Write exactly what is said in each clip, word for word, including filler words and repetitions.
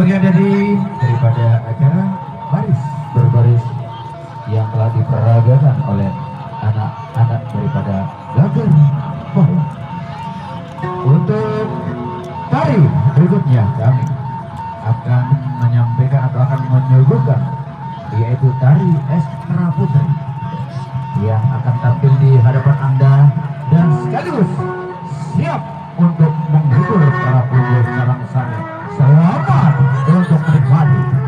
Ini ada di daripada acara baris berbaris yang telah diperagakan oleh anak-anak daripada Gager Bahwa. Untuk tari berikutnya kami akan menyampaikan atau akan menyuguhkan, yaitu tari Ekstra Putri yang akan tampil di hadapan Anda dan sekaligus siap untuk menghibur para pelungguh Karangsari. Selamat untuk menikmati.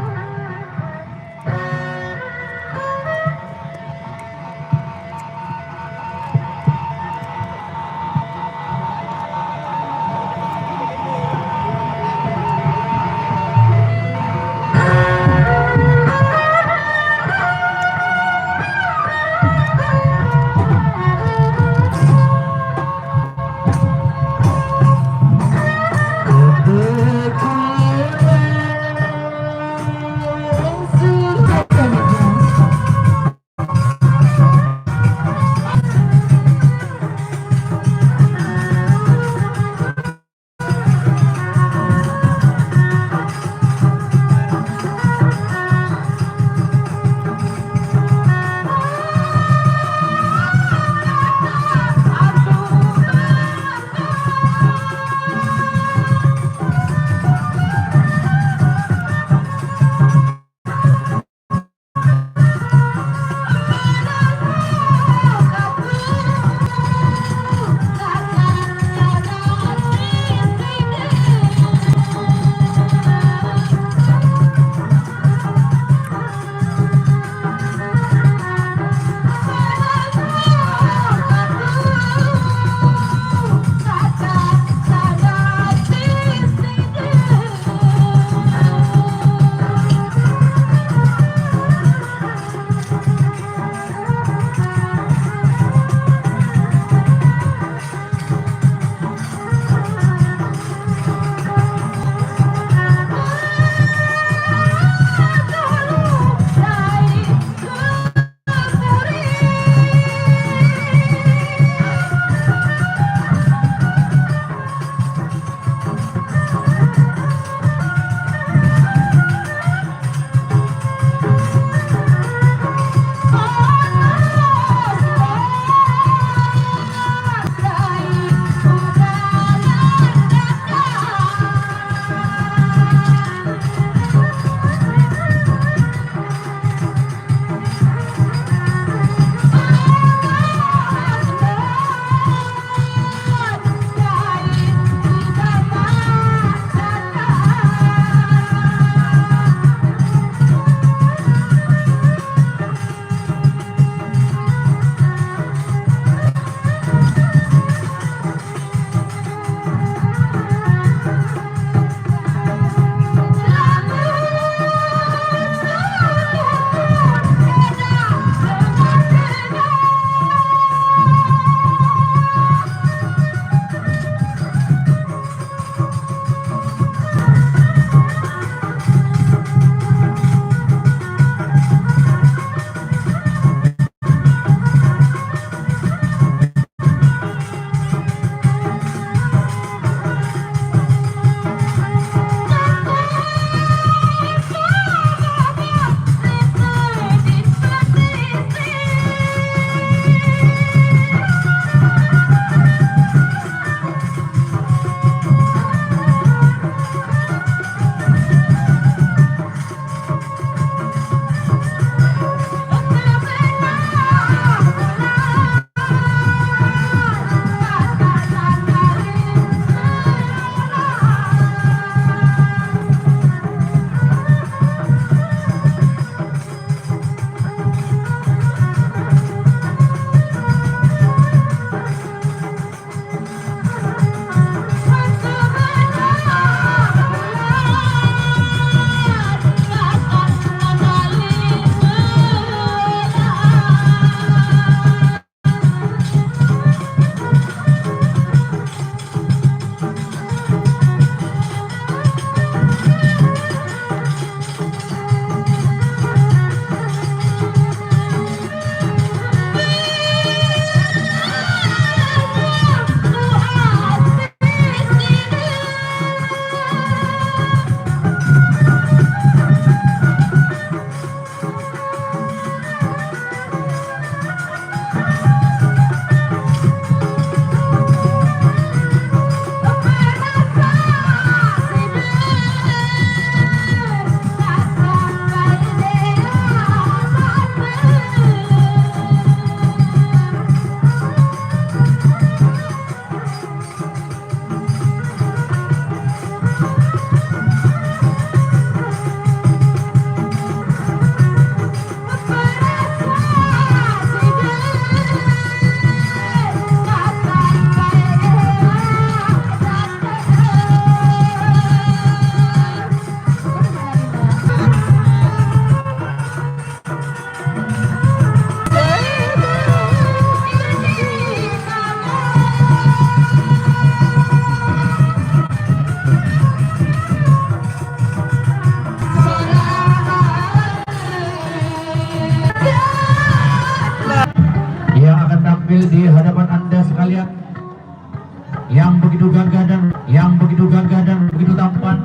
Gadang begitu tampan.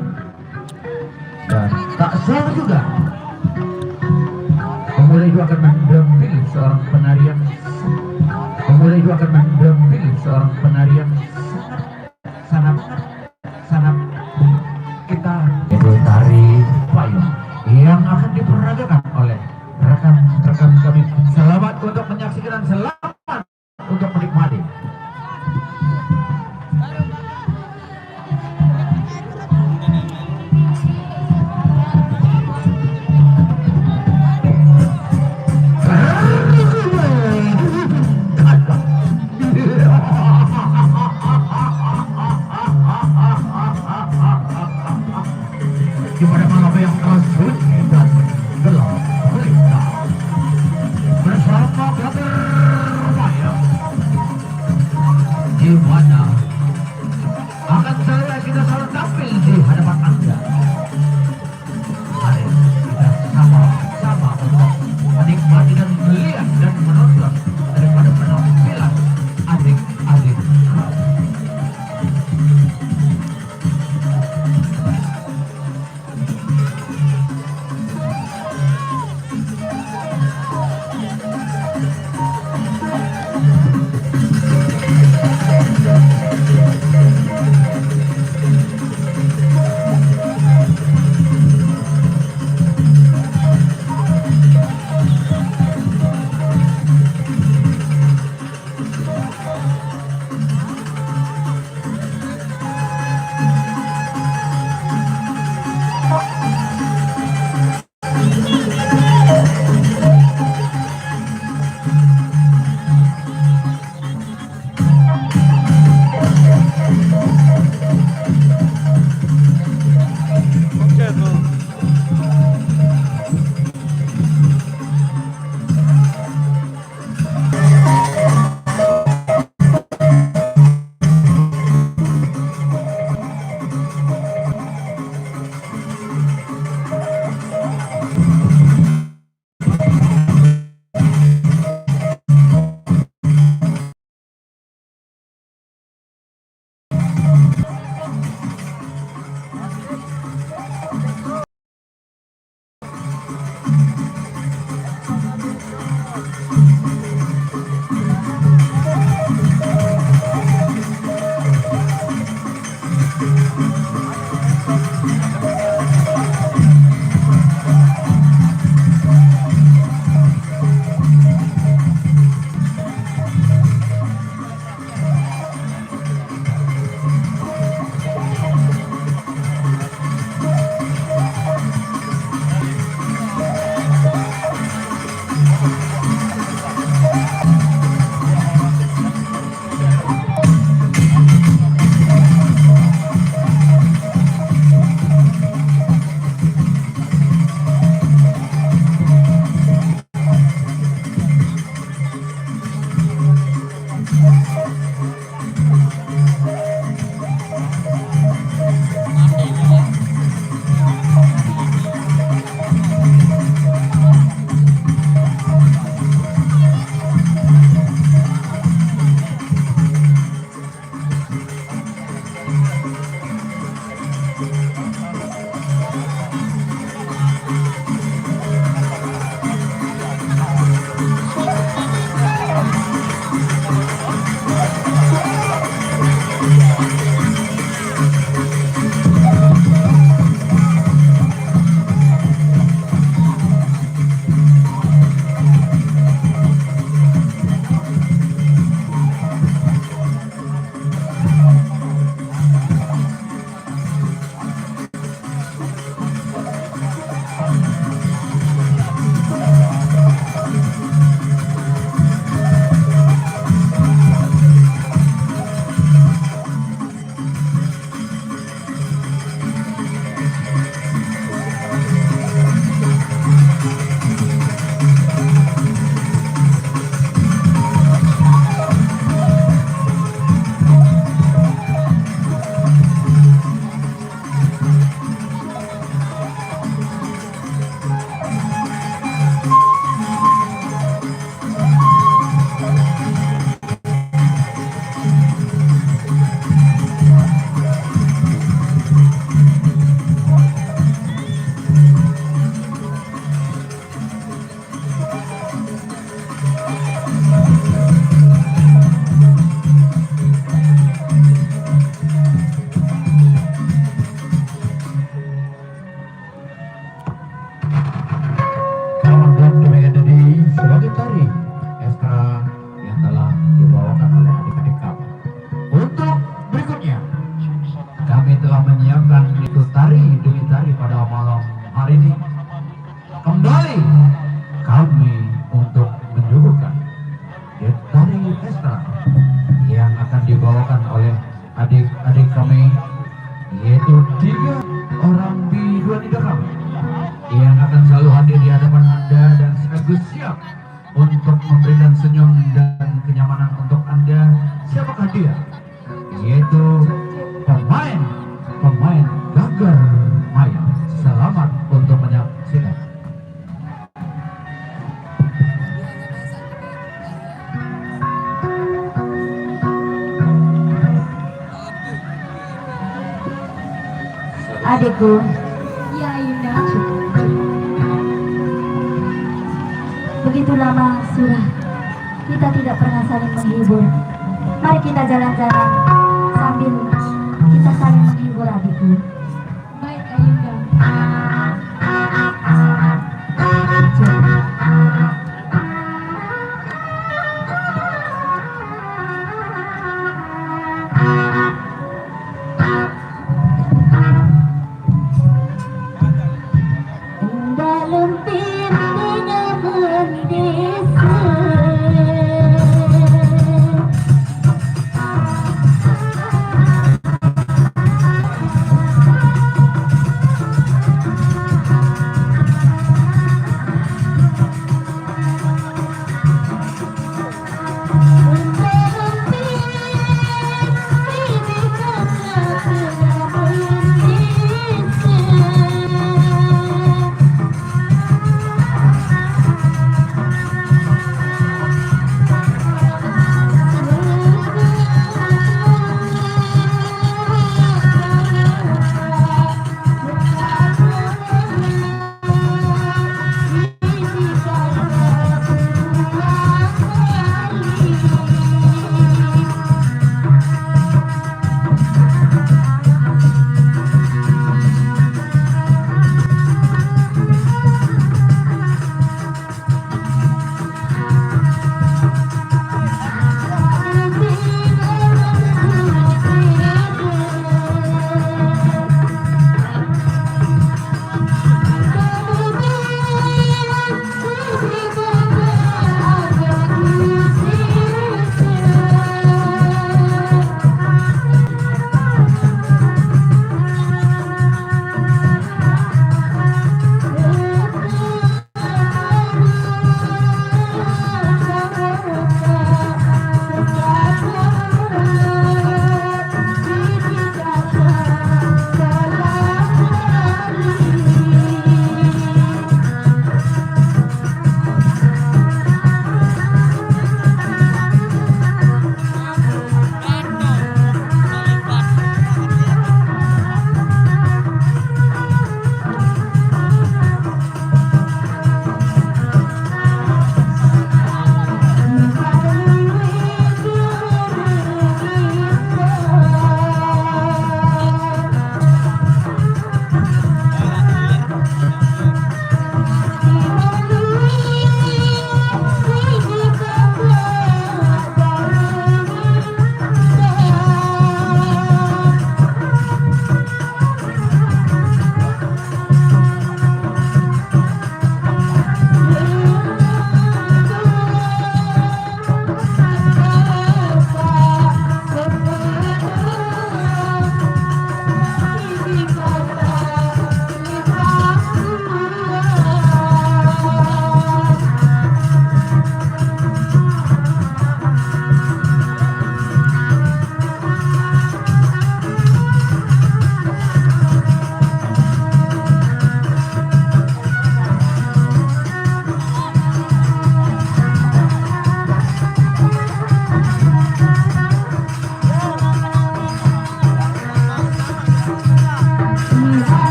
Dan tak salah juga, pemuda itu akan mendampingi seorang penari yang pemuda itu akan mendampingi seorang penari yang sangat sangat sangat kita itu tari payung yang akan diperagakan oleh rekan-rekan kami. Selamat untuk menyaksikan dan selamat untuk menikmati. Di pada malam yang sunyi dan gelap gulita, bersama Brother Raya, di mana akan saya kita selalu tampil di hadapan Anda. Mari kita sama-sama untuk menikmati dan melihat dan menonton daripada penampilan adik-adik kami. Tiga orang biduan di belakang yang akan selalu hadir di hadapan Anda dan sekaligus siap untuk memberikan senyum dan kenyamanan untuk Anda. Siapakah dia? Yaitu pemain, pemain Gagar Maya. Selamat untuk menyaksikan. Adikku. Ya, Ayunda. Begitu lama sudah kita tidak pernah saling menghibur. Mari kita jalan-jalan sambil kita saling menghibur, adikku. Baik, Ayunda.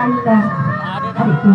Adikku.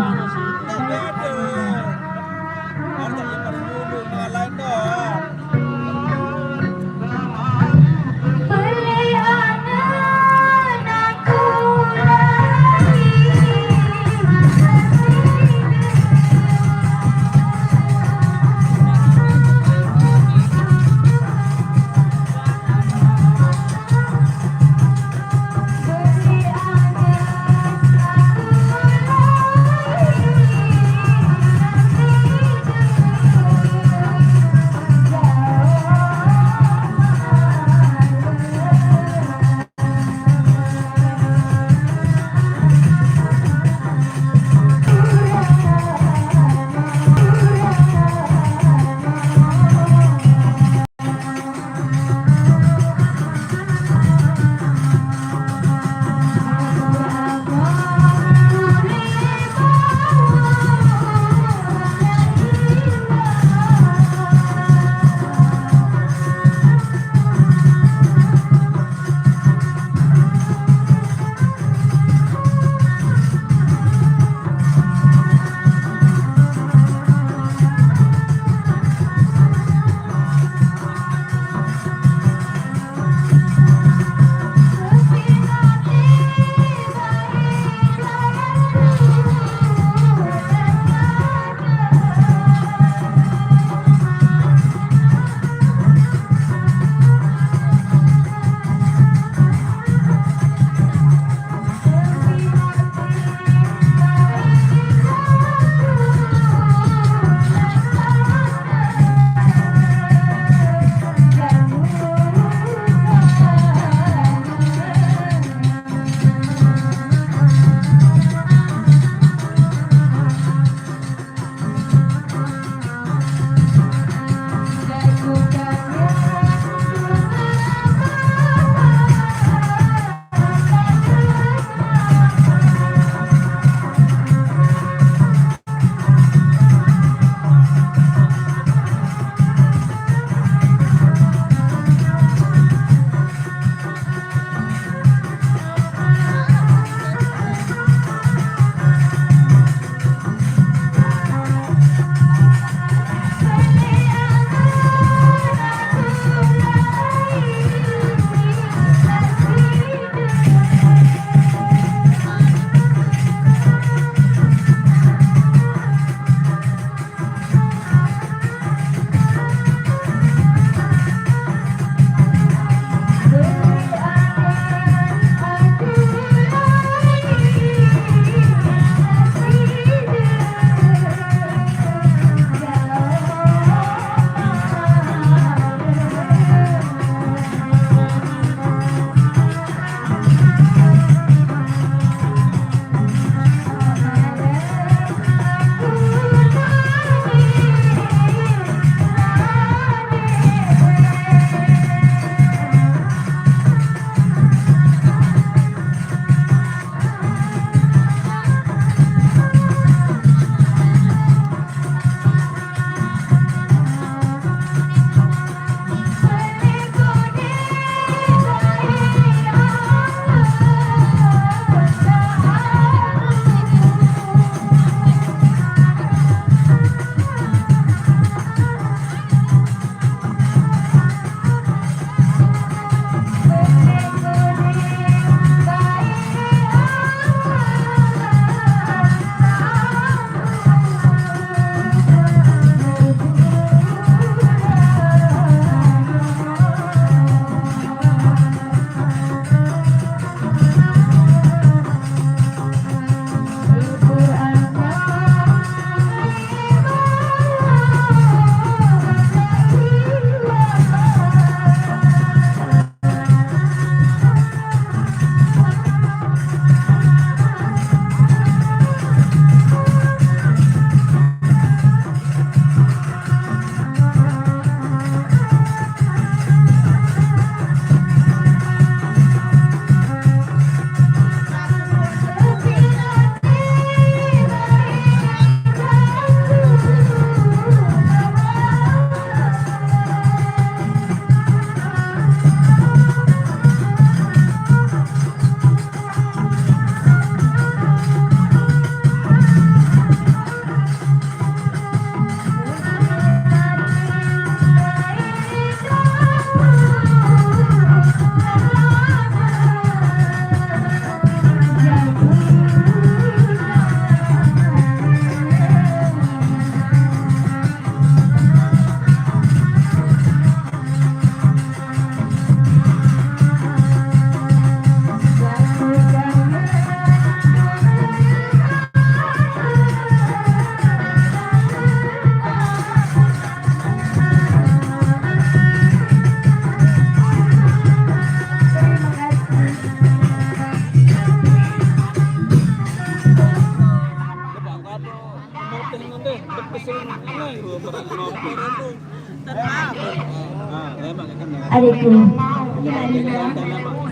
Adikku,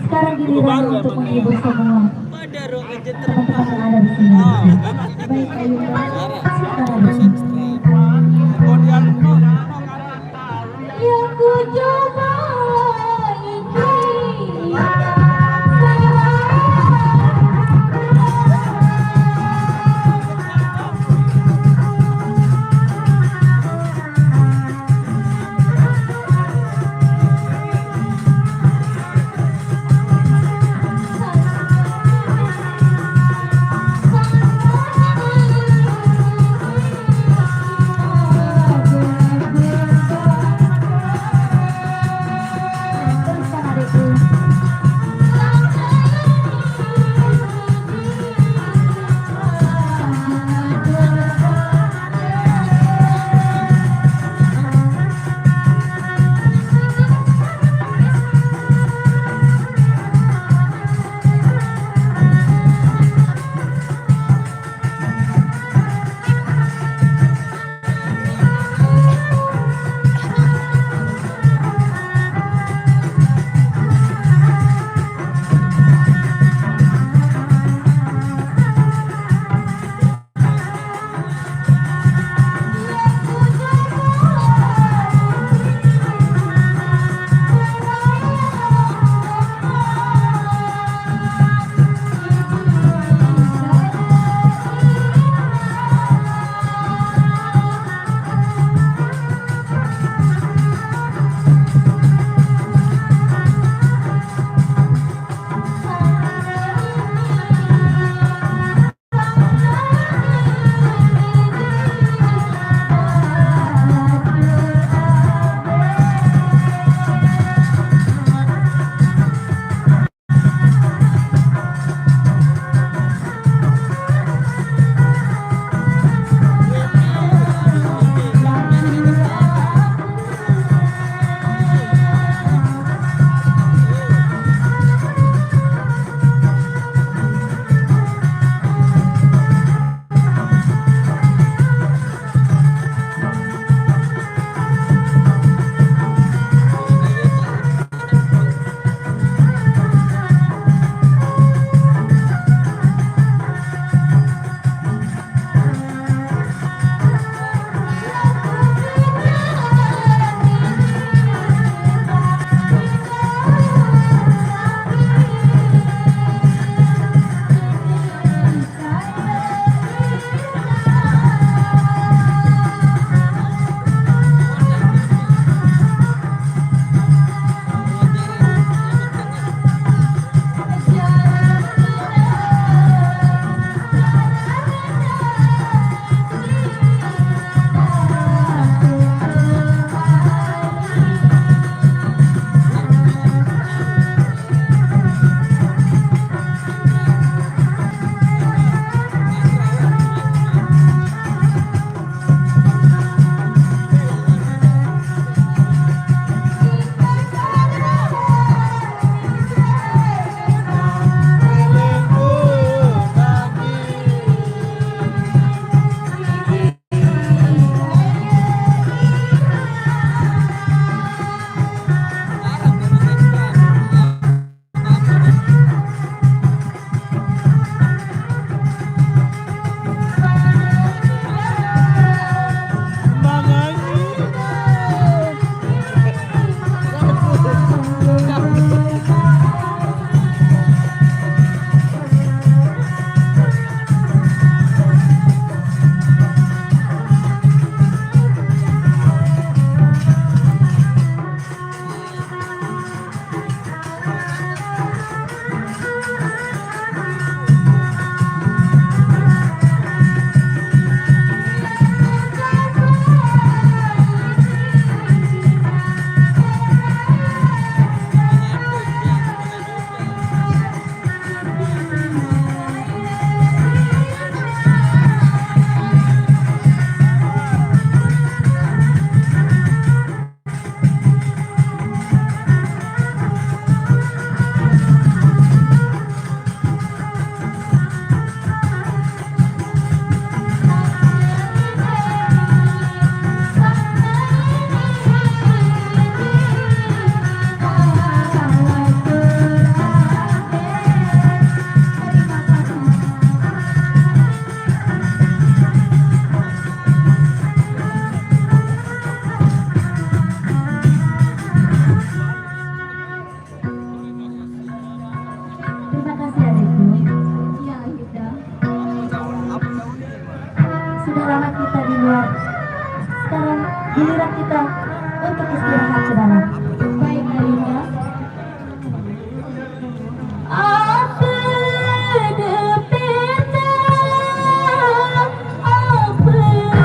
sekarang giliran untuk menghibur semua teman-teman yang ada di sini. Baik, Ayunda, silakan, Raden. Yang ku coba ini. Karena kita di luar, sekarang giliran kita untuk istirahat ke dalam. Baik, Arinda. Apa de peta, apa de moya.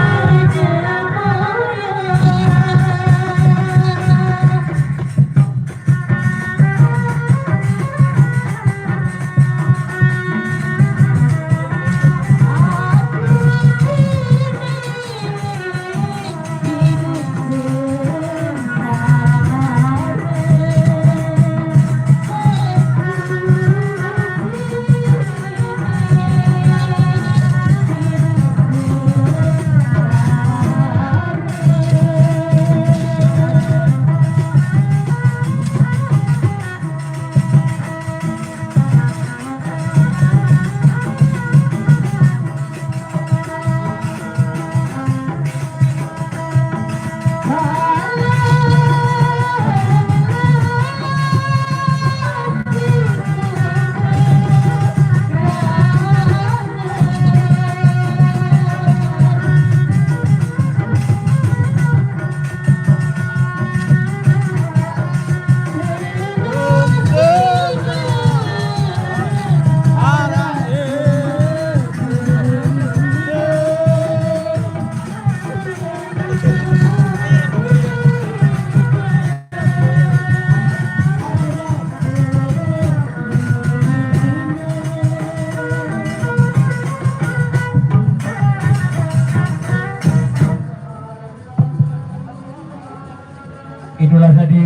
Itulah tadi,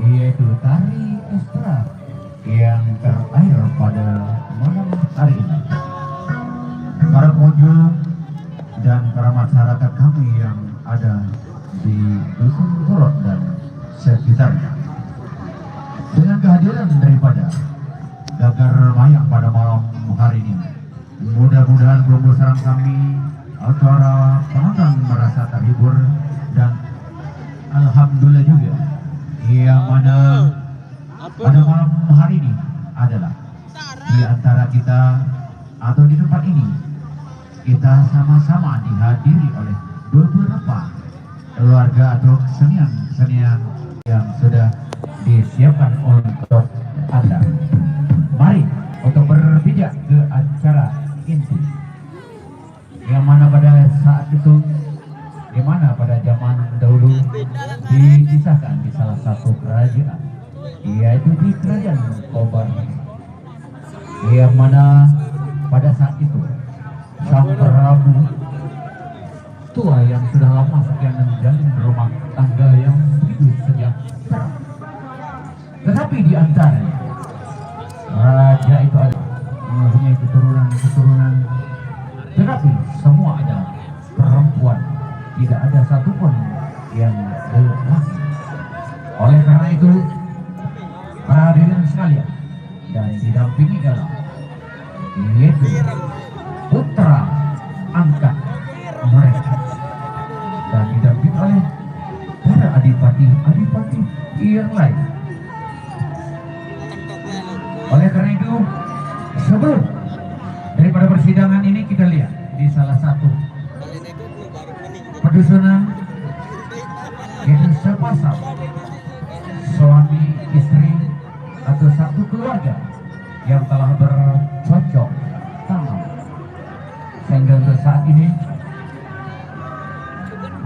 yaitu tari Estra yang terakhir pada malam hari ini. Para pengunjung dan para masyarakat kami yang ada di Dusun Korot dan sekitarnya, dengan kehadiran daripada Gagar Mayang pada malam hari ini, mudah-mudahan belum bosan kami, para penonton merasa terhibur, dan alhamdulillah juga yang mana pada malam hari ini adalah di antara kita atau di tempat ini kita sama-sama dihadiri oleh beberapa keluarga atau kesenian-kesenian yang sudah disiapkan untuk Anda. Mari untuk berpijak ke acara inti, yang mana pada saat itu, di mana pada zaman dahulu dikisahkan di salah satu kerajaan, yaitu di Kerajaan Kobar, yang mana pada saat itu sang prabu tua yang sudah lama sekian menjalin rumah tangga yang begitu sejahtera. Tetapi di antaranya, raja itu ada mempunyai keturunan-keturunan, tetapi semua adalah perempuan. Tidak ada satupun yang lelaki. Oleh karena itu, para hadirin sekalian, dan didampingi dalam, yaitu putra angkat mereka, dan didampingi oleh para adipati-adipati yang lain. Oleh karena itu, sebelum daripada persidangan ini, kita lihat di salah satu pedusunan, yaitu sepasang suami istri atau satu keluarga yang telah bercocok tanam, sehingga untuk saat ini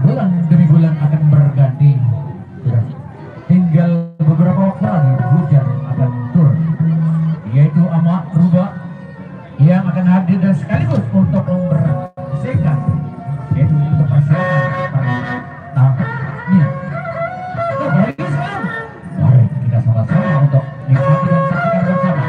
bulan demi bulan akan berganti. Sudah tinggal beberapa waktu lagi hujan akan turun, yaitu Ama Rubah yang akan hadir dan sekaligus untuk membersihkan, yaitu untuk persiapan pertanian. Tuh, Bapak Ibu sekalian, mari kita sama-sama untuk nikmati dan saksikan bersama.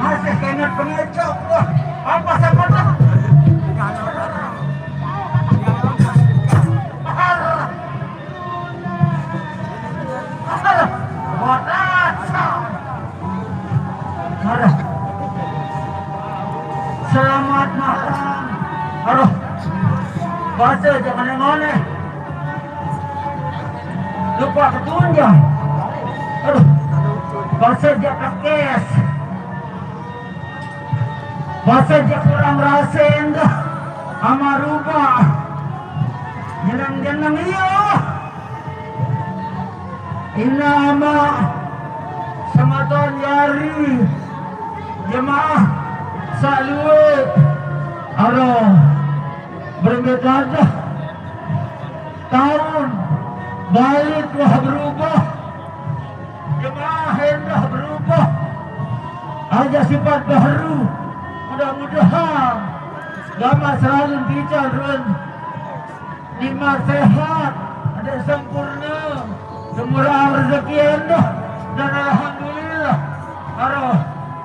Masih kena pengecok. Wah, apa siapa dah? Alah, alah, buat rasa. Alah. Selamat malam. Aduh. Baca jangan aneh-aneh. Lupa ketunjang. Aduh. Baca jak kekes. Baca jak kurang rasa endah. Ama rubah. Jenang-jenang iya. Inama samaton jari jemaah salue aro berembe dadah taun balik wah berubah, jemaah endah berubah aja sifat baru. Mudah-mudahan gamaq selalu bican ruen nikmat sehat, adeq sempurne, semurah rezeki endah, dan alhamdulillah, aroh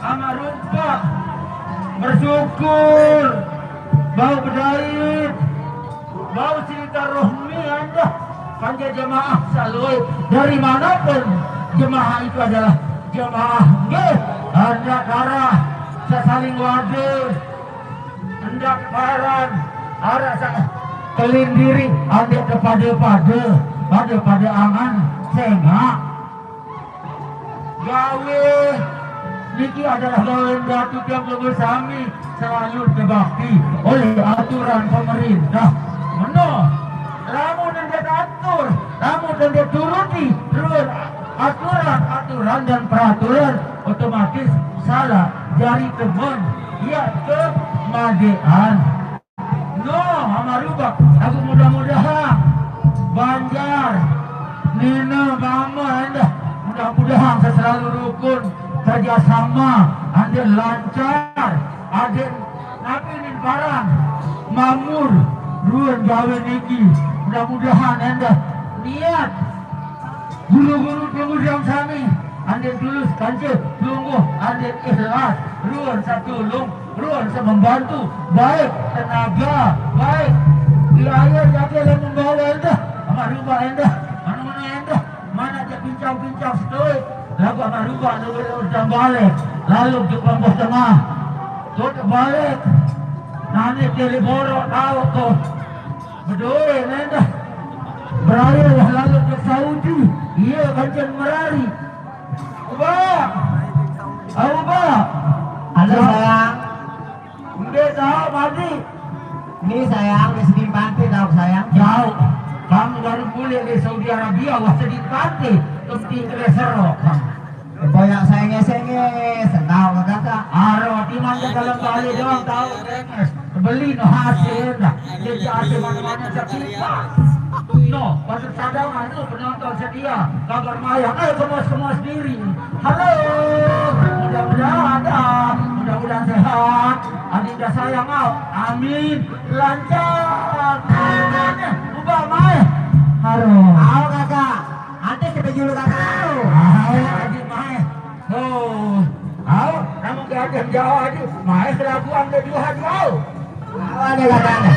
amaq rubah bersyukur, bau bedait, bau silaturahmi endah, kance jemaah saq lueq dari manapun jemaah itu adalah jemaah nggih, ndaq araq saq saling wade, ndaq paran araq saq kelin diriq, andeq tepade-pade, pade-pade angen sengaq gawe niki adalah gawe datu tiang lubur sami selalu tebakti oleh aturan pemerintah. Meno, lamun ndeq atur, lamun ndeq turuti terus aturan-aturan dan peraturan, otomatis salah jari temen, iaq kemadean. No, amarubah, laguq mudah-mudahan Banjar, nine mame endah, mudah-mudahan selalu rukun, kerjasama, andeq lancar, andeq napi nin barang, makmur, ruen gawe niki, mudah-mudahan endah niat guru-guru pengurus sami, andeq tulus kance pelungguh, andeq ikhlas, ruen saq tulung, ruen saq membantu, baik tenaga, baik biaye jage leq membawe endah, amarubah endah, manu-manu endah, manaq jaq pincang-pincang setoiq, laguq amarubah leq udah balik, lalu jaq lembuh tengah, tutup balik, nane jari borok taoq tuh. Bedoe endah. Beraye wah lalo ojok Saudi. Ie kancen merariq. Uba. Ah, Uba. Halo, sayang. Mbe taoq, Madi? Ni, sayang, di sini pante taoq, sayang. Jauq. Kamu baru pulih dari Saudi Arabia, wah sedih pante. Kemti kele serok. Boyaq senge-senge, sendal kagak. Aro timan ke dalam bale doang tahu. Beli no hasil dah. Jadi hasil mana-mana sekipas. No, patut sadar anu penonton setia. Kabar mayang, ayo kemos-kemos diri. Halo, mudah-mudahan ada, mudah-mudahan sehat. Adinda sayang au. Amin. Lancar. Amin. Ubah mai. Haro. Au, kakak. Ante sepejulu kakak au. Au, aji mai. Oh. Au, namun keadaan jauh aji. Mai serabuan kedua aji au. Au, ane kakak ane.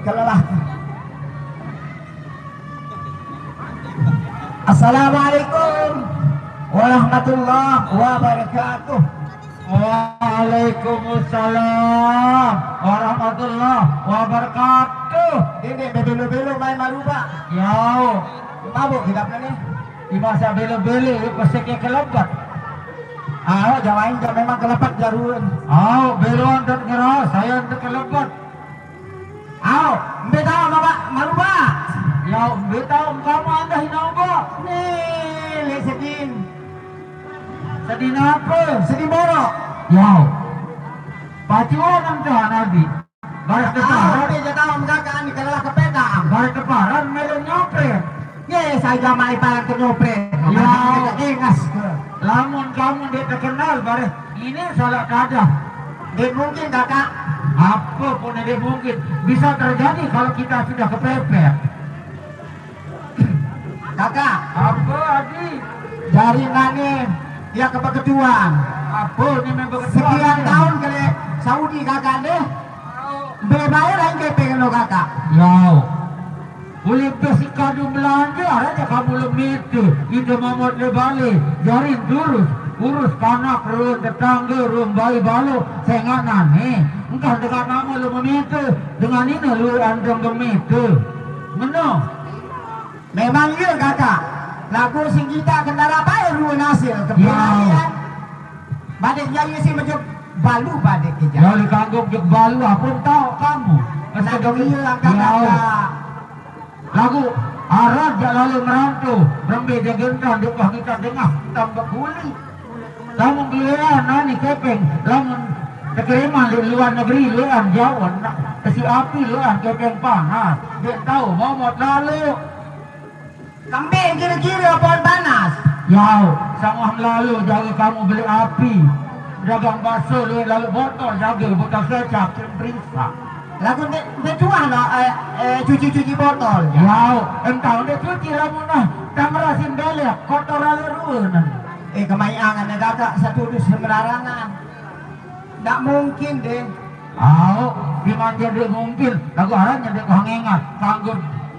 Kelelah. Assalamualaikum warahmatullahi wabarakatuh. Waalaikumsalam warahmatullahi wabarakatuh. Ini bebelo-belo main maruba. Yau. Mabuk kita ni. Di masa belo-belo, ya, pasti ke kelebet. Ah, jamain jam memang kelebet jaruan. Oh, beloan dan ngerasa saya untuk kelebet. Au, mbe tau maba maruba. Ya, mbe tau kamu anda hinaumba. Nih, le sedin. Sedin apa? Sedin borok. Ya. Pacuan entah nabi. Barak Ah, keparan. Mbe tau mgaga ni kelelah kepeta. Barak keparan melo nyopre. Ye, saya mai paran ke nyopre. Ya. Ingas ke. Lamun kamu dia terkenal, bareh ini salah kadah. Dia mungkin, Kakak. Apa pun dia mungkin. Bisa terjadi kalau kita sudah kepepet. Kakak. Apa, Adi? Dari nane dia kebeketuan. Apa ni memang beketuan? Sekian tahun kele Saudi, Kakak deh. Mbe bayar aing kepeng lo, Kakak. Yau. Ulih besi kadu belanja, aranya kamu lemite, ite mamot le bale, jarin turus, urus kanak, ruang tetangga, ruang bayi balo, sengak nane, engkah dengan nama lo memite, dengan ini lo anteng gemite. Meno. Memang iya, Kakak. Lagu sing kita kendara bae ruang hasil. Ya. Kepian. Badek jaya si mejek balu badek ke jaya. Lalu kanggo jek balu, apa tau kamu? Lagu iya, Kakak. Ya. Lagu arah jak lalu merantau, rembe jagentan, dek wah kita dengah, tambah kuli. Lamun geluean nani kepeng, lamun tekeriman di luar negeri, luean Jawa, nak kesi api luean kepeng panas. Dek tau momot lalu. Kembing kira-kira pohon panas. Yau, sangah lalu jaga kamu beli api. Dagang bakso luean lalu botol jaga, botol kecap, krim perisa. Lagu dek, dek tuah no, eh, eh, cuci-cuci botol. Yau, entah dek cuci lamun nah, tamrasin belek, kotor lalu ruenan. Eh, kemai angan, eh, Kakak, satu dus semerarangan. Ndak mungkin deh. Au, di mana dia mungkin? Lagu arahnya dia kau ngengat. Kanggo,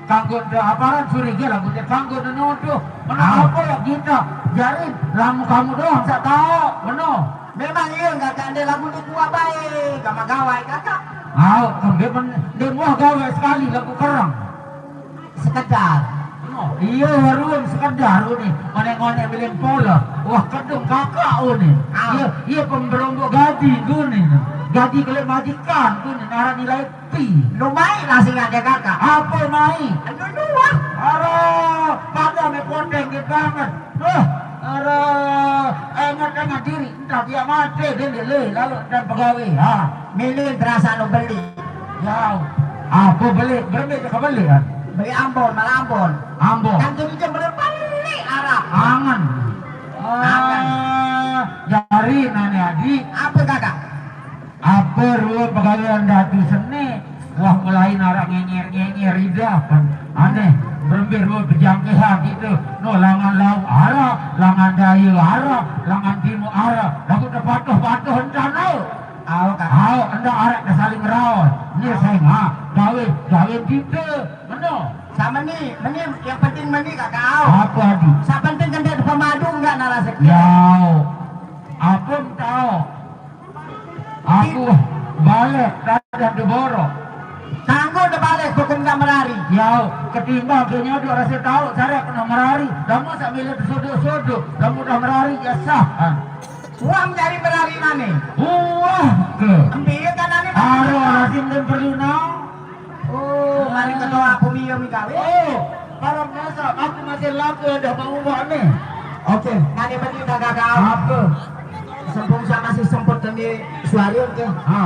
kanggo de aparan suriga lagu dia kanggo de nuduh. Meno au. Apa ya kita? Jarin, lamu kamu doang sak tau. Meno. Memang iya, Kakak, dia lagu dia kuat baik. Sama gawai, Kakak. Au, kan dia men-, dia muah gawai sekali lagu kerang. Sekedar. Oh, iya, warung sekedar ni. Onek-onek bilin pola. Wah, kedung kakak ni. Ah. Iya, iya, pemberombok gaji ni. Gaji kelek majikan ni. Nara nilai pi. Lu mai lah singa dia, Kakak. Apa mai? Lu dua. Ara, pada me poteng dia banget. Wah, ara, engat-engat diri. Entah dia mati, dia, dia le, lalu dan pegawai. Ha. Milih terasa lu beli. Yau. Aku beli, berembe ke beli kan? Beli Ambon, malah Ambon. Ambon. Kan jadi dia beli-beli Arab. Angan. Angan. Ah, jari nane adi. Apa, Kakak? Apa rua pegawai datu seni? Wah, mulai narak ngenger-ngenger idah kan. Aneh, berembe rua pejangkihan gitu. No, langan laut arah, langan daya arah, langan timur arah. Lagu terpatuh-patuh entah no. Au, Kak. Au, enda arek ke saling raos. Ni sengak, gawe, gawe kita. Meno. Sama ni, meni, yang penting meni, Kak, au. Apa, Adi? Sa penting kena pemadu enggak nak rezeki. Yau. Apa tau? Aku balik, tak ada borok. Tangguh de balik, hukum enggak merari. Yau, ketimbang ke nyodok rasa tau, cara kena merari. Kamu sak milih sodok-sodok, kamu dah merari, ya sah. Ha. Wah, mencari berari nane? Wah, ke. Empil kan nane? Aro, lazim dan perlu nau. Oh, mari ketua aku mio mi gawe. Oh, para masa aku masih laku dah mau buat ni. Oke, nane bagi kakak kau. Apa? Sempung sama si semput tadi suara ke? Ha.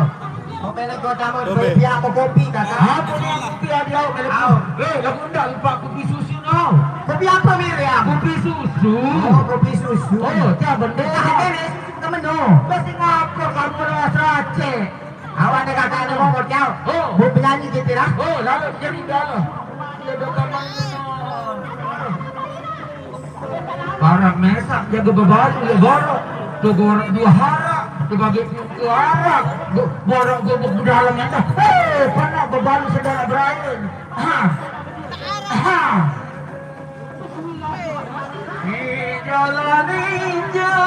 Oke, ni kau tamu. Oke. Kopi apa kopi, kakak? Apa ni kopi ada, oke. Au. Eh, lagu ndak lupa kopi susu. Oh, kopi apa, Miriam? Kopi susu. Oh, kopi susu. Oh, tiap benda. Ah, ini, temen tu. Pasti ngapa kamu rasa cek? Awak ni kakak ni mau kau. Oh. Bu penyanyi kita lah. Oh, lalu jadi dah lah. Dia dah kamu. Barang mesak jaga bebalu, ya, borok. Tu gorok dua harap. Sebagai suara, borok gubuk di dalam, ya. Hei, pernah bebalu saudara Brian. Ha. Ha. Di jalan injak,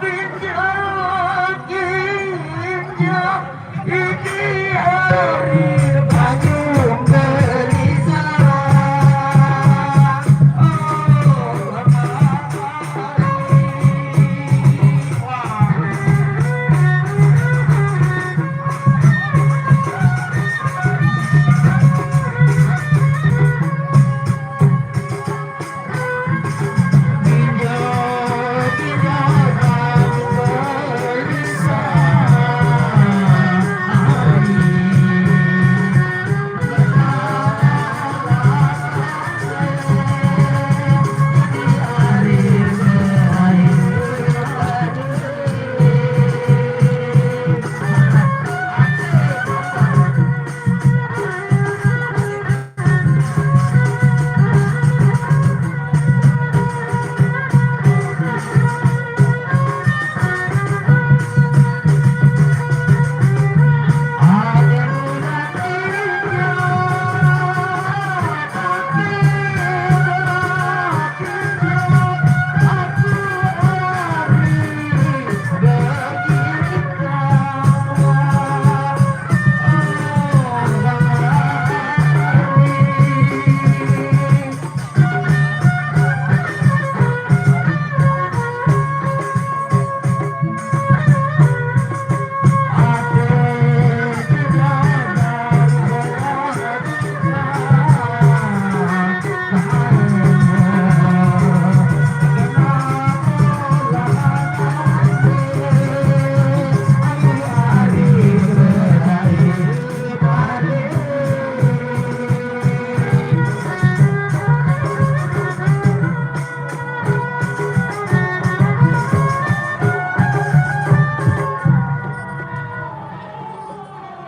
injak, injak. Ini hari baju gelisah.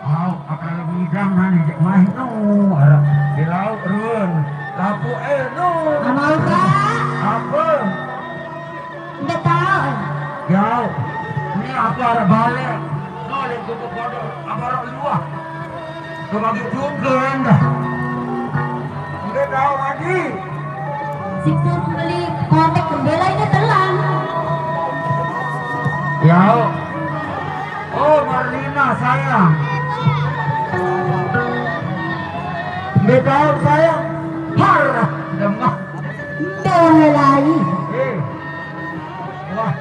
Oh, Au, apalagi jangan ejek main no, arep di laut run. Lapu eh no. Mau, Kak? Apa? Nggak tahu. Yau, ini apa arep balik? No, lihat tutup bodoh, apa arep luah? Kebagi juga dah. Nggak tahu lagi. Siksa membeli kotek pembela ini telan. Yau. Oh, Marlina sayang. Nggak tahu sayang. Parah, demah. Nggak lagi. Eh. Wah,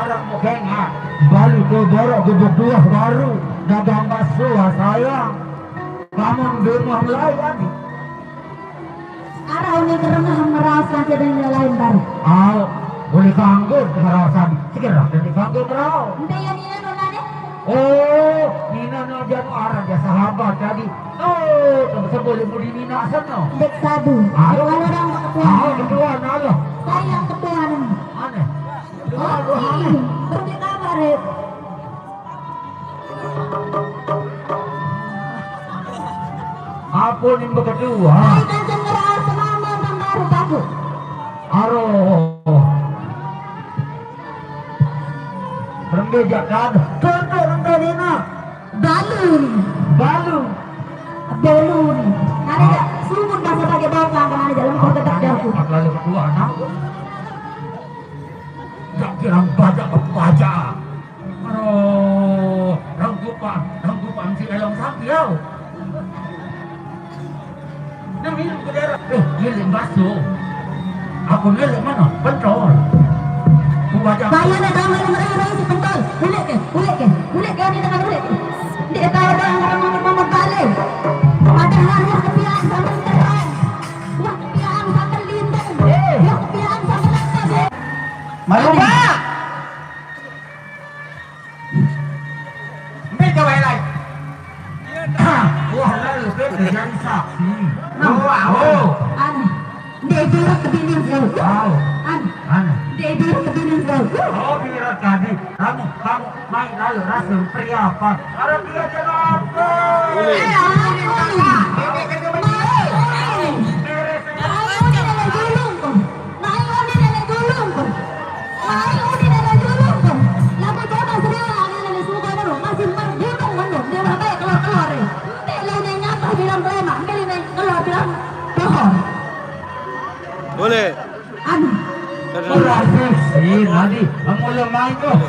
arep mukena. Balu ke borok gubuk dua baru. Dagang bakso, ah, sayang. Kamu di rumah mulai kan? Arah ini karena merasa jadi yang lain baru. Au, boleh kanggo ngerasan. Segera jadi kanggo merau. Nde ya Nina nonane? Oh, Nina no janu arah ya sahabat tadi. Oh, sebelum mau di Nina sana. Dek sabu. Au. Kalau orang ketua. Au, ketua nalo. Saya ketua nih. Aneh. Ketua, oh, aneh. Berarti kabar ya. Apa ni beketua? Hai, kancing ngerau semama bang baru bagus. Aroh. Rembejak kada. Contoh rentah dina. Balu ni. Balu. Balu ni. Nari tak sumun bahasa pakai bawang, kan ada dalam kau tetap jauh. Apa lalu ketua, nah? Tak kira baca apa baca. Aduh, rengkupang, rengkupang si elong sapi au. Nang minum ke daerah. Eh, giling baso. Aku ngelek mana? Pentol. Ku baca. Saya nak tahu mana mereka si pentol. Ulik ke? Ulik ke? Ulik ke? Ni tengah ulik. Dia tahu dah orang mamat-mamat balik. Padahal wah kepian sama terang. Wah kepian sama lindung. Eh. Wah kepian sama lepas. Malu, Pak. Mbe gawe lae. Wah, lalu ke jadi saksi. Nah. Oh, oh. Aneh. Dia dulu ke bini, Bro. Wow. Aneh. Aneh. Dia dulu ke bini, Bro. Oh, kira tadi. Kamu, kamu main lalu rasa pria apa? Orang dia kenapa? Eh, apa ni? Beres. Mai uni nenek julungku. Mai uni nenek julungku. Mai uni nenek julungku. Lagu Rema, dali na, dali na, pira? Pahor. Boleh. Anu. Terus. Ora sih, nanti kamu lemah kok.